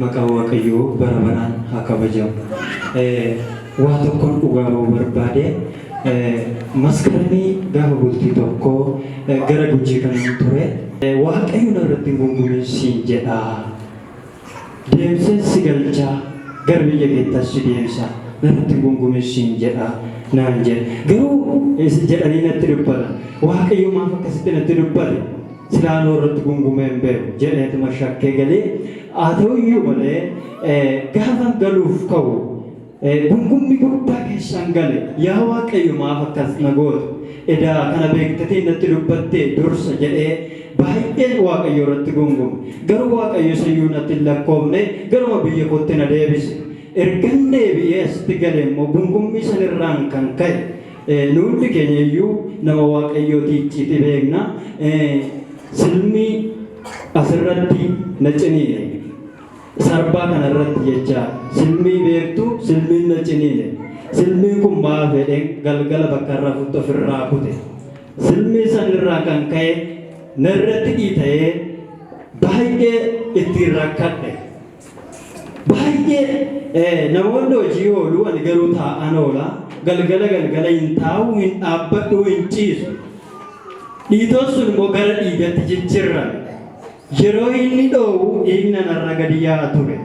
Maqaan Waaqayyoo bara baraan haa kabajamu. Waa tokkon dhugaa ba'uu barbaade. Maskaramii gaafa bultii tokkoo gara Gujii kanan ture. Waaqayyo narratti hin gungumin siin jedha. Deebiseen si galcha, gara biyya keettas si deebisa, narratti hin gungumin siin jedha naan jedhe. Garuu jedhanii natti dubbatan. Waaqayyo maaf akkasitti natti dubbate? Silaa anoo irratti gungumee hin beeku jedheetuma shakkee galee. Haa ta'uyyuu malee gaafan galuuf ka'u Gungummi guddaa keessan gale. Yaa Waaqayyo maaf akkas na goota? Edaa kana beektetii natti dubbattee dursa jedhee baay'een Waaqayyo irratti gungume. Garuu Waaqayyo isayyuu natti hin lakkoofne, garuma biyya kootti na deebise. Ergan deebi'ee asitti gale immoo gungummii sanirraan kan ka'e nu hundi keenya iyyuu nama Waaqayyootii icciitii beekna. Silmii asirratti na ciniine. Sarbaa kana irratti jecha silmii beektu silmiin na ciniine. Silmiin kun maaf jedheen galgala bakka rafutti ofirraa kute. Silmii san irraa kan ka'e na irratti dhiita'ee baay'ee ittiin rakkadhe. Baay'ee namoonni hojii oolu ani garuu taa'an oola. Galgala galgala hin taa'u, hin dhaabbadhu, hin ciisu. Dhiitoon sun immoo gara dhiigatti jijjiirrame. Yeroo inni dhoowu dhiigni narra gadi yaa'a ture.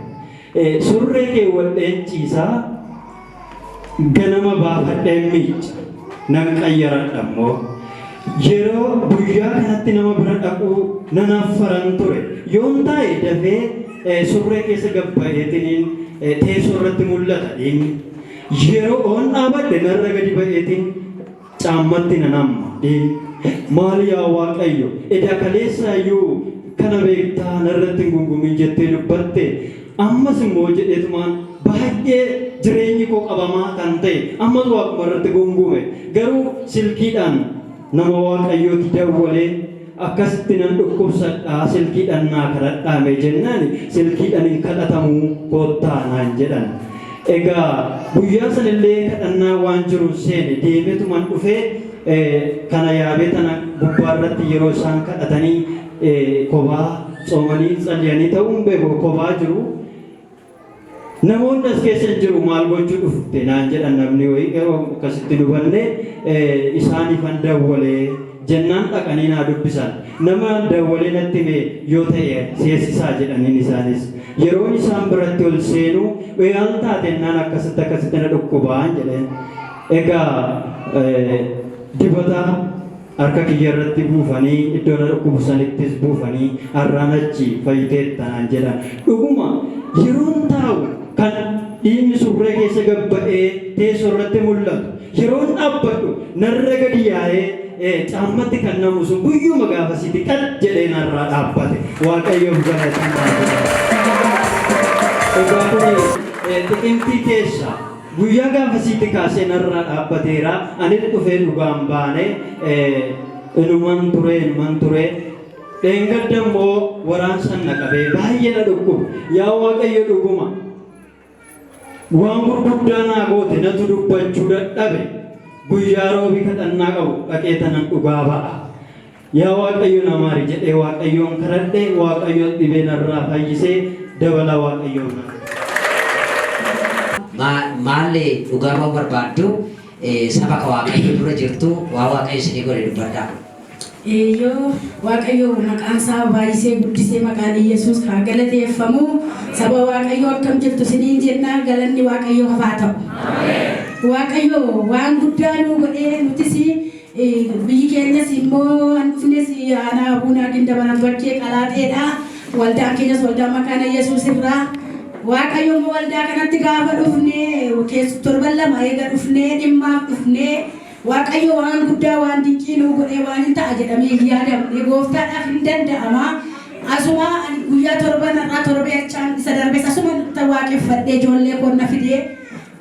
Surree keewwadheen ciisa, ganama baafadheen miicca, nan qayyaradha immoo. Yeroo guyyaa kanatti nama bira dhaquu nan affaran ture. Yoon taa'e dafee surree keessa gad ba'eetiniin teessoo irratti mul'ata dhiigni. Yeroo oon dhaabadhe narra gadi ba'eetiin Caammatti nan amma. Maal yaa Waaqayyo, edaa kaleessaa iyyuu kana beektaa narratti hin gungumin jettee dubbatte, ammas immoo jedheetumaan baay'ee jireenyi koo qabamaa kan ta'e ammas Waaquma irratti gungume. Garuu silkiidhaan nama Waaqayyooti dawwalee akkasitti nan dhukkubsadhaa silkiidhaan naa kadhadhaa mee jennaan silkiidhaan hin kadhatamuu koottaa naan jedhan. Egaa guyyaa sanillee kadhannaa waan jiru seene deemetuman dhufee kana yaabee tana gubbaa irratti yeroo isaan kadhatanii kobaa tsoomanii tsalliyanii ta'uu hin beeku kobaa jiru. Namoonni as keessa hin jiru maal gochuu dhufte naan jedhan namni wayii garuu akkasitti hin hubanne isaaniifan dawwalee jennaan dhaqanii naa dubbisan. Nama dawwalee natti hime yoo ta'e seessisaa jedhaniin isaanis. Yeroon isaan biratti ol seenu maal taate jennaan akkasitti akkasitti na dhukkubaan jedheen. Egaa dibata Harka kiyya irratti buufanii, iddoo na dhukkubu sanittis buufanii, har'aan achi fayyiteetta naan jedhan. Dhuguma yeroon taa'u kan dhiigni surree keessa gad ba'ee teessoo irratti mul'atu, yeroon dhaabbadhu narra gadi yaa'ee caammatti kan namu sun guyyuma gaafasiiti qat jedhee narraa dhaabbate. Waaqayyoof galanni haa ta'u. Egaa kuni Xiqimtii keessa. Guyyaa gaafasiitti kaasee narraa dhaabbateera. Anis dhufee dhugaa hin baane. Inuman ture, inuman ture. Dheengadda immoo waraansan na qabee baay'ee na dhukkube. Yaa Waaqayyo dhuguma waan gurguddaa naa goote natu dubbachuu dadhabe. Guyyaa roobii kadhannaa qabu dhaqee tanan dhugaa ba'a. Yaa Waaqayyo na maari jedhee Waaqayyoon kadhadhe, Waaqayyos dhibee narraa fayyisee dabalaa Waaqayyoof nan Maal dhugaa ba'uu barbaaddu? Saba ka Waaqayyo dura jirtu waa Waaqayyo isinii godhe dubbadhaa. Eeyyoo Waaqayyo maqaan isaa baay'isee guddisee maqaan Iyyasuus haa galateeffamu. Saba Waaqayyo akkam jirtu isiniin jenna galanni Waaqayyo haa ta'u. Waaqayyo waan guddaa nuu godhee nutis Biyyi keenyas immoo an dhufnes aanaa Abuunaa Gindabarat Bakkee Qalaaxeedha. Waldaan keenyas waldaa Makaana Yesuus irraa. Waaqayyo immoo waldaa kanatti gaafa dhufne keessu torban 2 eega dhufnee dhimmaaf dhufnee Waaqayyo waan guddaa waan dinqii nuu godhee waan hin ta'a jedhamee hin yaadamne gooftaadhaaf hin danda'ama. Asuma ani guyyaa torban har'aa torbee achaan isa darbes asuma waaqeffadhee ijoollee koo na fidee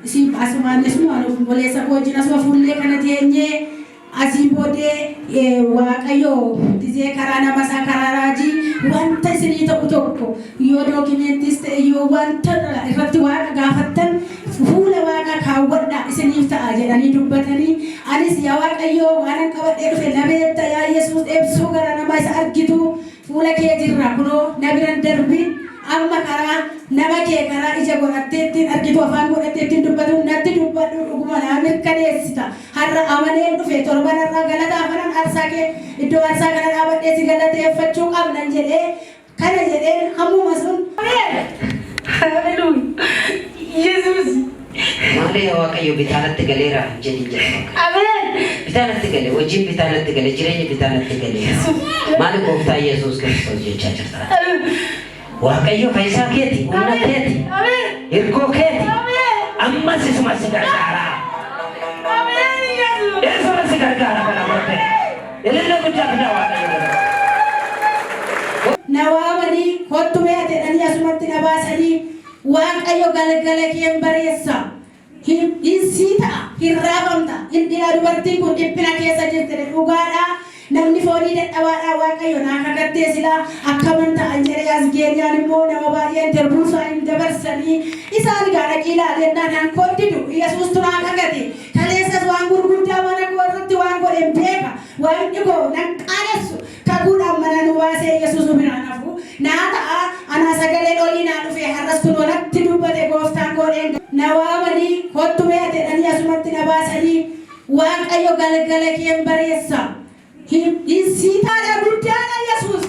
Isin asumaan asumaan obboleessa koo wajjin asuma fuullee kana teenyee asii boodee Waaqayyo gizee karaa nama isaa karaa raajii wanta isinii ta'u tokko yoo dookimeentiis ta'e yoo wanta irratti Waaqa gaafattan fuula Waaqaa kaawwadhaa isiniif ta'a jedhanii dubbatanii anis yaa Waaqayyo waanan qabadhee dhufe na beekta yaa Yesuus dheebsuu gara nama isa argitu fuula kee jirra kunoo na biran darbin. Amma karaa nama kee karaa ija godhattee ittiin argitu, afaan godhattee ittiin dubbatu natti dubbadhu, dhuguma naa mirkaneessita. Har'a amaneen dhufe. Torban irraa galata afanan aarsaa kee iddoo aarsaa kana dhaabadhee si galateeffachuu qabnan jedhee kana jedheen hammuma sun. Haleluuyaa. Yesuus. Maali yaa Waaqayyo, bitaa natti galeera jedhin jedha. Ameen. Bitaa natti gale, hojiin bitaa natti gale, jireenyi bitaa natti gale. Maali Gooftaa Yesuus Kiristoos jechaa jirta? Waaqayyo fayyisaa keeti, humna keeti, Ameen. hirkoo keeti. Ameen. Ammas isuma si gargaara. Ameen Yesuus. Isuma si gargaara kana booddee. Ilillee guddaa fidaa Waaqayyo godha. Na waamanii, "Kottu mee," jedhanii asumatti na baasanii, "Waaqayyo galgala kee bareessa. Hin sii ta'a, hin raafamta. Hin dhiyaa, dubartiin kun dhiphina keessa jirti. Dhugaadha. Namni foonii dadhabaadha. Waaqayyo naa kakattee silaa akkaman ta'an," jedhee. As geenyaan immoo nama baay'een darbuusaa hin dabarsanii isaan gaa dhaqii ilaalennaan hankoon didu. Yesuustu naa kakate. Kaleessas waan gurguddaa mana koo irratti waan godhen beeka. Waaqni koo nan qaanessu. Kakuudhaan mana nu baasee Yesuus nu biraan hafu naa ta'a. Anaa sagaleen olii naa dhufe. Har'as kunoo natti dubbate Gooftaan godheen. Na waamanii, "Kottu mee," jedhanii asumatti na baasanii, "Waaqayyo galgala kee bareessa. Hin sii ta'a. Guddaadha Yesuus."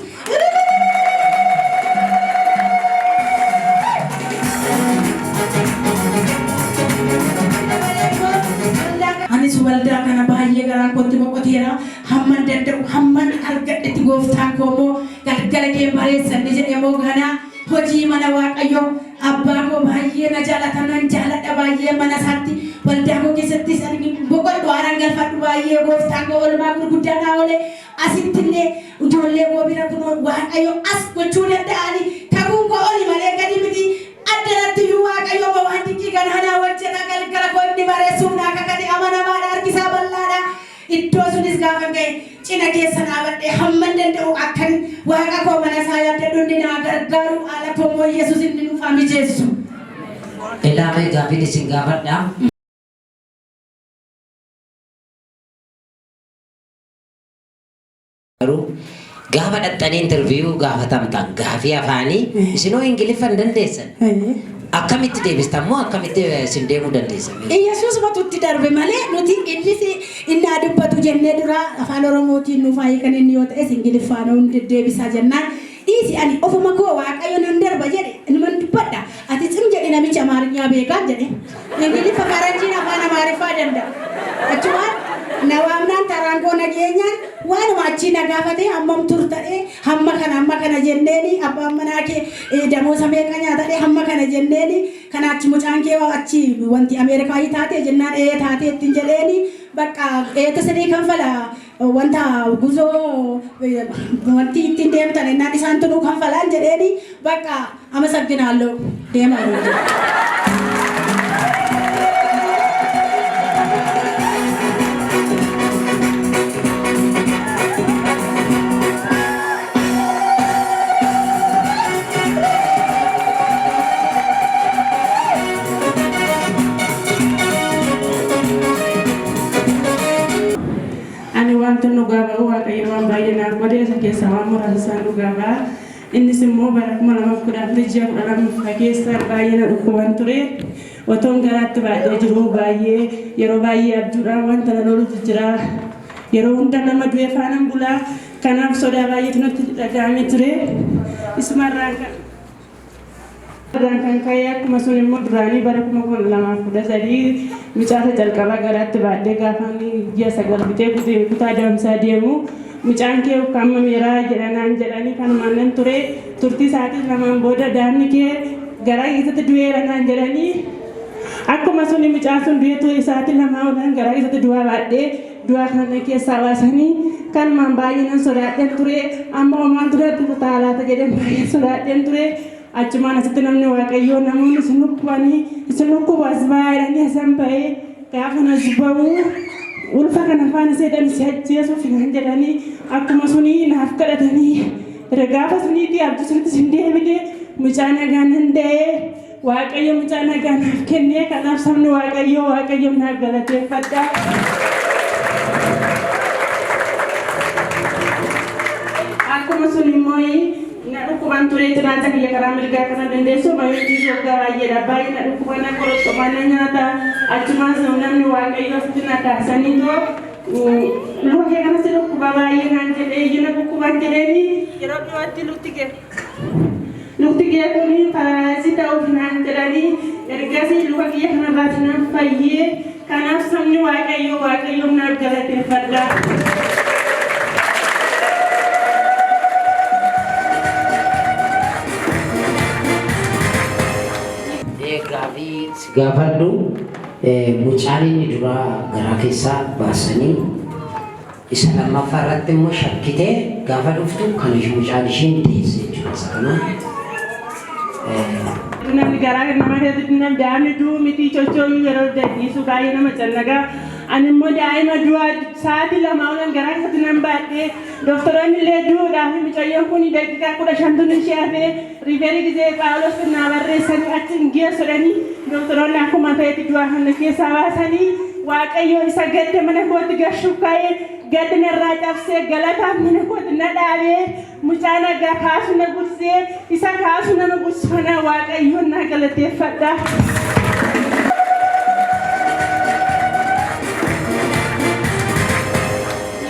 Anis waldaa kana baay'ee garaan kootti boqoteera. Hamman danda'u, hamman argadhetti, Gooftaan koo immoo galgala kee bareessanni jedhee immoo ganaa hojii mana Waaqayyoo, abbaa koo baay'ee na jaalata, nan jaaladha baay'ee. Mana isaatti, waldaa koo keessattis ani boqodhu, haaraan galfadhu baay'ee. Gooftaan koo olmaa gurguddaa naa oole. Asitti illee ijoollee koo bira kunoo Waaqayyo as gochuu danda'ani. Kakuun koo oli malee gadi miti. Addanatti iyyuu Waaqayyo waan dinqii kana naa hojjeta. Galgala koo inni bareessuuf naa kakate amanamaadha, harkisaa bal'aadha. Iddoo sunis gaafa ga'e cina keessa dhaabadhee hamman danda'u akkan Waaqa koo mana isaa yaaddadhu inni naa gargaaru, haala koo immoo Yesuus inni nuuf haa mijeessu. Ilaamee gaaffiin isin gaafadha. Garuu gaafa dhaxxanii interview gaafatamtan, gaafii afaanii isinoo Ingiliffa hin dandeessan. Akkamitti deebistan moo akkamitti isin deemuu dandeessan? Yesuus matutti darbe malee nuti innis inni haa dubbatu jennee dura afaan Oromootiin nuuf haa hiikan, inni yoo ta'es Ingiliffaan hin deddeebisaa jennaan, "Dhiisi, ani ofuma koo Waaqayyo nan darba jedhe, numan dubbadha. Ati cim jedhe, namichi Amaarinyaa beekaa," jedhe. Ingiliffa faranjiin afaan Amaariffaa danda'a. Achumaan na waamnaan taraan koo nageenyaan waanuma achii na gaafate, hammam turtadhe, hamma kana hamma kana jenneeni, abbaan manaa kee damoosa meeqa nyaatadhe, hamma kana jenneeni, kana achi mucaan kee achi wanti Ameerikaa taate jennaan, ee taate ittiin jedheeni. Bakka eeta sadii kanfala, wanta guzoo wanti ittiin deemtan ennaan isaan tunuu kanfalaan jedheeni, bakka አመሰግናለሁ deemaa jedhe. Ani wanta dhugaa ba'u, Waaqayyo waan baay'ee naaf godhe, isa keessaa waan muraasa isaan dhugaa ba'a. Innis immoo bara 2014 ji'a 12ffaa keessa baay'ee na dhukkuban ture. Otoon garaatti baadhee jiru baay'ee, yeroo baay'ee abjuudhaan wanta na lolutu jira. Yeroo hunda nama du'e faanan bulaa. Kanaaf sodaa baay'eetu natti dhaga'amee ture. Isumarraan kan Irraan kan ka'e akkuma sun immoo duraanii bara 2013 mucaasa calqabaa garaatti baadhee gaafa ji'a 9 bitee kutaa da'umsaa deemu, "Mucaan kee ukkaamameera," jedhanaan jedhanii kanumaan nan ture. Turtii sa'aatii 2n booda, "Daa'imni kee garaa keessatti du'eera," naan jedhanii. Akkuma suni mucaan sun du'ee ture, sa'aatii 2 oolan garaa keessatti du'aa baadhee, du'aa kana keessaa baasanii. Kanumaan baay'ee nan sodaadheen ture. Amma homaan turetti taalaata jedheen baay'ee sodaadheen ture. Achumaan asitti namni Waaqayyoo, "Namoonni isin dhukkubanii isin dhukkubu, as ba'aa," jedhanii asan ba'ee. Gaafa as ba'u, "Ulfa kana faana seedhan si ajjeesuuf," naan jedhanii. Akkuma suni naaf kadhatanii gaafa suniitii abjuu sunitti sin deebine. Mucaa nagaa nan da'ee. Waaqayyo mucaa nagaa naaf kennee. Kanaaf sabni Waaqayyoo Waaqayyo naaf galateeffadha. Akkuma sun immoo na dhukkuba. dhukkuban ture cinaacha kiyya karaa mirgaa kana dandeessu mayyootii waggaa baay'eedha. Baay'ee na dhukkuba na qoroxxoma na nyaata. Achumaas namni Waaqayyo asitti na kaasanii too luka kee kanas dhukkuba baay'ee naan jedhee iyyuu na dhukkuban jedheeni yeroo dhiyootti lukti kee lukti kee kun paralysis ta'uuf naan jedhanii ergasii luka kiyya kanarraati nan fayyee. Kanaaf sabni Waaqayyo Waaqayyoon naaf galateeffadha. Gaafii si gaafadhu, mucaan inni duraa garaa keessaa baasanii isa lammaffaa irratti immoo shakkitee gaafa dhuftu kan mucaan ishiin deesse jechuudha isa kana. Namni garaa nama keessatti namni daa'imni du'u miti chocho'uu yeroo dadhiisu baay'ee nama cannaqa. Ani immoo daa'ima du'aa sa'aatii 2 olan garaa keessatti nan baadhee doktoroonni illee du'uudhaaf mucayyoon kun daqiiqaa 15tu ishee hafee refer gizee Phaawulos naa barreessanii achi hin geessu jedhanii doktoroonni akkuma ta'etti du'aa kana keessaa baasanii Waaqayyo isa gadda mana kootti gashuuf ka'ee gadda narraa cabsee galataaf mana kootti na dhaabee mucaa nagaa kaasu na gudsee isa kaasu nama gudsu kana Waaqayyoon naa galateeffadha.